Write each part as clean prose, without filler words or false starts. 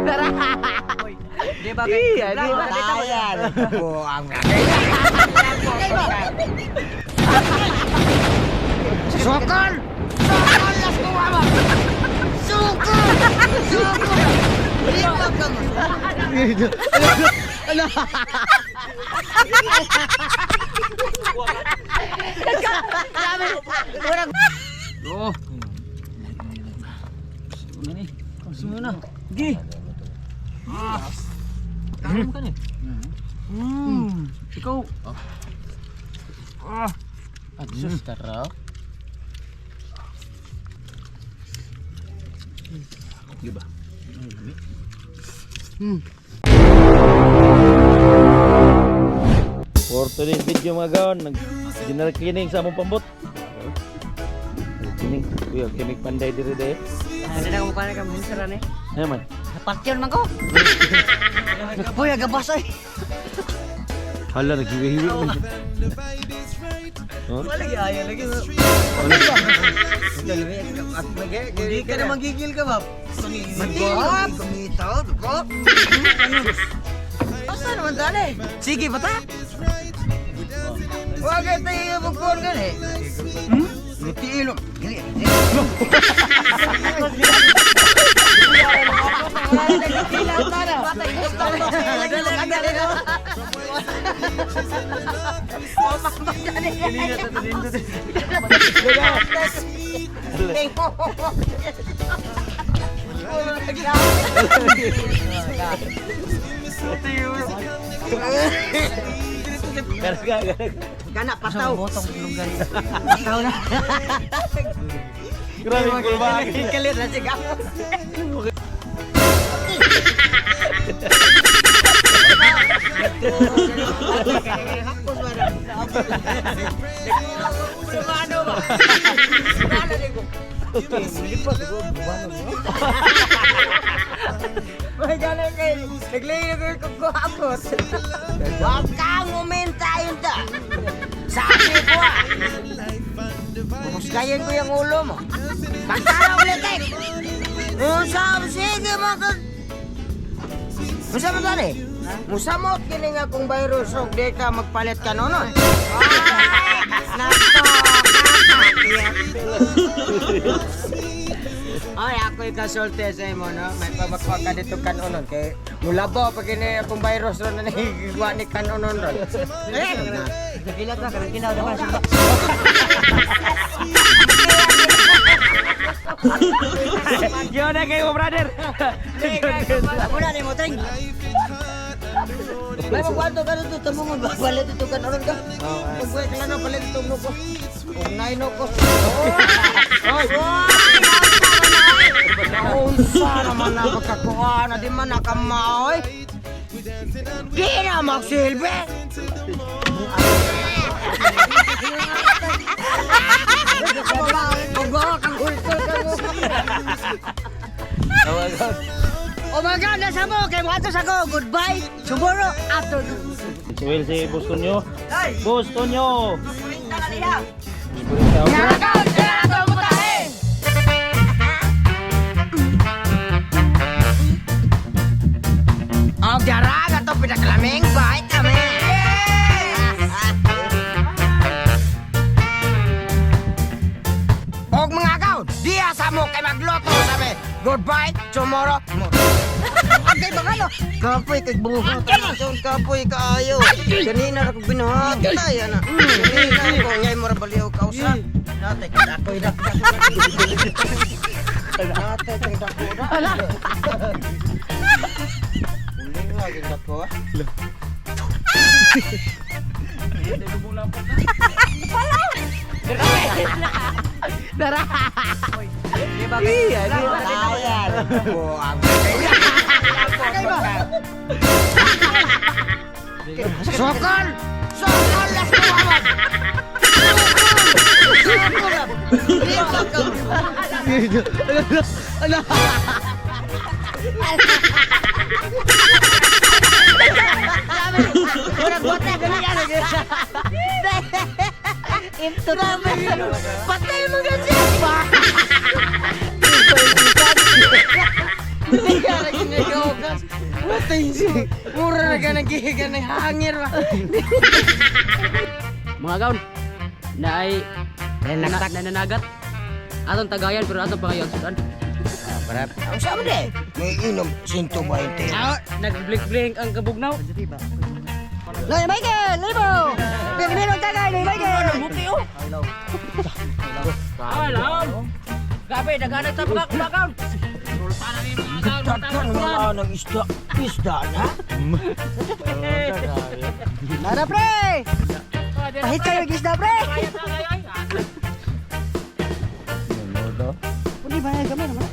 Tara. Di ba kay? Iya, di ba? Ayan. Buang na. Sokol! Sokol las kuwama! Sokol! Sokol! Lima ka mo. Oo. Ano ni? Sumo na. Gi. Ah. Kaon ka ni. Ikaw. Ah. Sus, tara. Di ba? For today's video, mga gaon, nag general cleaning sa among pambot. Cleaning. Kuya, kimik panday diri day. Ano na kung paano ka ministra ni? Ano man? Napatyon man ko. Boy, agabas ay. Hala, naghiwi-hiwi man. Huh? Wala lagi ayaw lagi. Hindi ka na magigil ka ba? Matigap! Kumitaw, dugo. Asa naman tali? Sige, bata. Huwag kayo tayo bukon ka eh. Hmm? Ngitiilom. Gili. Garaga, garaga. Gana, pataw. Botong lunggan. Pataw na. Grabe kulbagi. Kalit na siya. May ganun kayo. Naglilig ko kuhapos. Huwag kang umenta yun ta. Sabi ko ah. Bumusgayin ko yung ulo mo. Pagtara ulit eh. Musa, sige mga. Musa mo tani? Musamot kini nga kung virus og di ka magpalit ka nonon. Ay, nako, kakatiyak. Ay, ako'y kasulti sa imo, no? May pabakwa ka dito kanonon. Kay mulabaw pa kini akong virus ron na nagigwa ni kanonon ron. Eh, Nagilat na karang kinaw na ba? Yun na kayo, brother. Ako na ni mo, Tring. May magkwanto ka dito, tamo mo, palit ito kanonon ka. Pagbuhay ka lang, palit ito mo ko. Unay no ko. Oy! Naunsa naman na pagkakuha na di man nakamaoy. Di na magsilbi! Oh my God, nasa mo! Kay mga sa ko! Goodbye! Tomorrow afternoon! Well, si Boss Tonyo. Boss Tonyo. Oh, dara to pinakalaming bite kami. Og mga agaw, diya sa mo kay magluto sabi. Goodbye, tomorrow. Agay ba ano? Kapoy kay buhat. Kapoy kaayo. Kanina ra ko binahatay ana. Kanina ko ngay mo ra baliw kausa. Natay ako'y dakdak. Natay kay dako na. Uling lagi dako. Di ba kay? Iya, di ba? Ayan. Buang. Sokol! Sokol las kuwama! Sokol! Sokol! Patay mo kasi! Atay si. Mura na ka naghihiga ng hangir ba? Mga gaon. Na ay nananagat. Atong tagayan pero atong pangayon sudan. Ang sama di. May inom 120. Ah, nag-blink-blink ang kabugnaw. Loy Michael, libo. Primero tagay ni Michael. Buti oh. Alam. Gabi, daghanan ta mga kumakaon. Daghan mga ng isda. Isda na? Nara pre. Pahit kayo og isda pre. Uli ba gamay naman?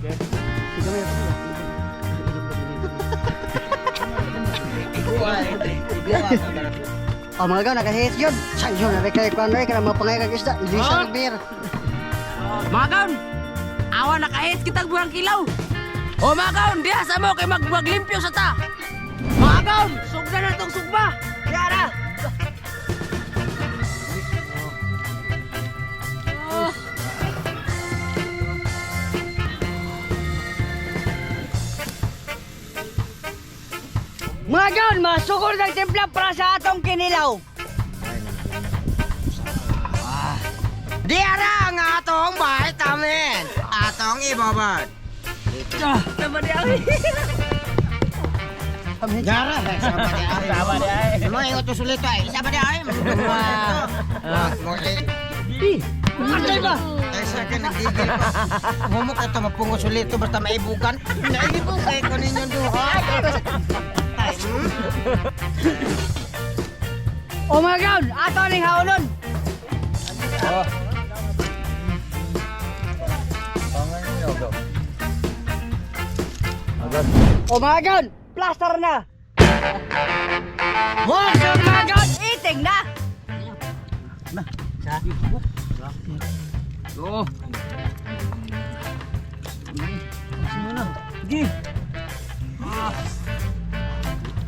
Gamay. Oh mga gaw, nakahit yun. Sanyo na rin kayo kuan rin, kaya mapangay kag isda. Ilisa ng beer. Mga kaon, awa nakahit kitag buhang kilaw. O mga kaon, diha sa mo kay maglimpyo sa ta. Mga kaon, sugda na tong sugba. Yara. Mga gaw, masukol ng timpla para sa atong kinilaw. Di ara ang atong vitamin. Atong ibabad. Tama di ay. Yara, sama di ay. Sama di ay. Mo ingot sulit ay. Sama di ay. Atay ba? Ay sa akin nagigil ko. Humok ito mapungo sulito basta maibugan. Naibugay ko ninyong duha. Ay, O mga gaw, ato ning haulon. O mga gaw, plaster na. O mga gaw, iting na. Oo. Sige.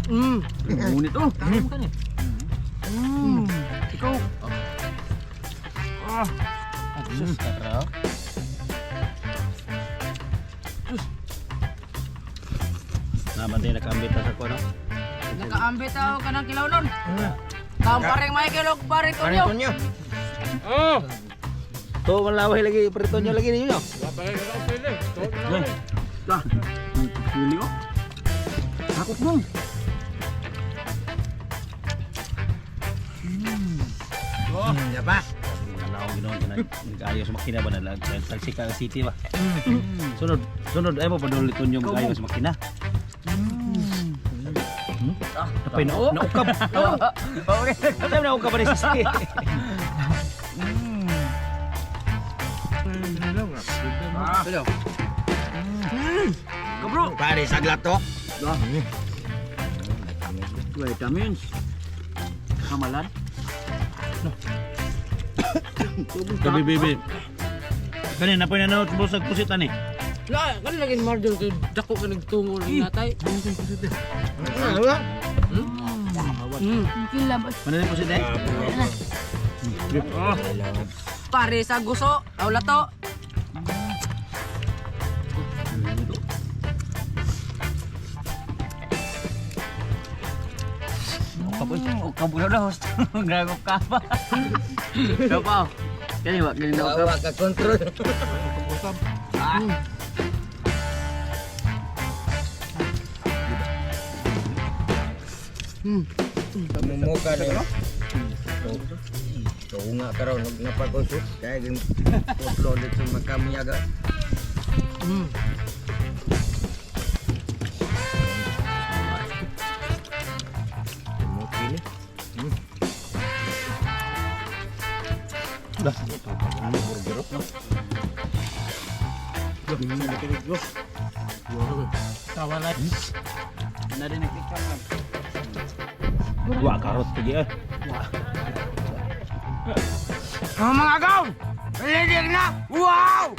Mm. Ngunit oh. Mm. Ikaw. Ah. Sus, katro. Naman din nakaambit na sa kuno. Nakaambit ako kanang kilaw nun. Kaong pareng Michael og pareng Tonyo. Parang nyo. To malaway lagi prito nyo lagi ninyo. Lah. Pili oh. Takot mo. Di ba? Kalaw ginoon kana nag-ayo sa makina ba na tagsika ang city ba. Sunod sunod ay mo padulit nyo mag-ayo sa makina. Hmm? Napay na naukab. Okay. Naukab ni sisi. Kabro. Pare saglat to. Vitamins. Kamalan. Gabi bibi. Kani na pay nanood sa pusit ani. La, kan lagi marjol kay dako ka nagtungo ng natay. Ano ni pusit eh? Pare sa guso, aw lato. Kabulo na host. Grabe ka pa. Kapaw. Kani wa kani na Wa ka control. Mumuka na yun. So nga karon nag napagusok kaya ging upload sa magkamuyaga. Tumuki ni. Dah. Burger no. Na din nagtiktok. Wa karot sige eh. Ang mga gaw! Lidig na! Wow!